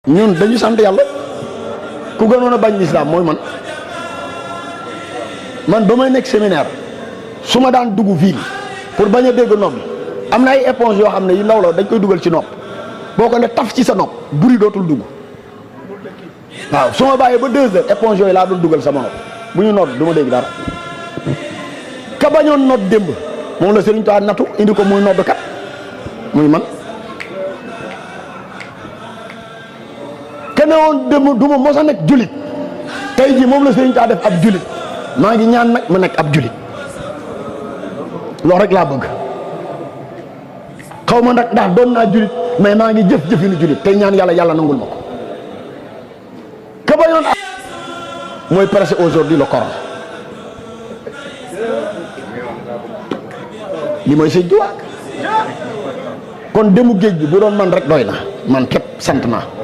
ñun dañu sant yàlla ku gënoon a bañ lislaam mooy man ba may nekk séminaire su ma daan dugg ville pour bañ a dégg nopp am na ay éponge yoo xam ne yu ndaw la dañ koy dugal ci nopp boo ko ne taf ci sa nopp buri dootul dugg waaw su ma bàyyee ba 2 heures éponge yooyu laa doon dugal sama nopp bu ñu nodd du ma dégg dara ka bañoon nodd démb moom la Sëriñ Tuubaa nattu indi ko muy nodd kat muy man kene woon démb du ma mos a nekk julit tey jii moom la Sëriñ Tuubaa def ab julit maa ngi ñaan nag ma nekk ab julit loolu rek laa bëgg xaw ma nag ndax doon naa julit mais maa ngi jëfinu julit tey ñaan yàlla nangul ma ko ka bañoon mooy prêcher aujourd'hui le Coran li mooy Sëriñ Tuubaa kon demu géej bi bu doon man rek doy na man képp sant naa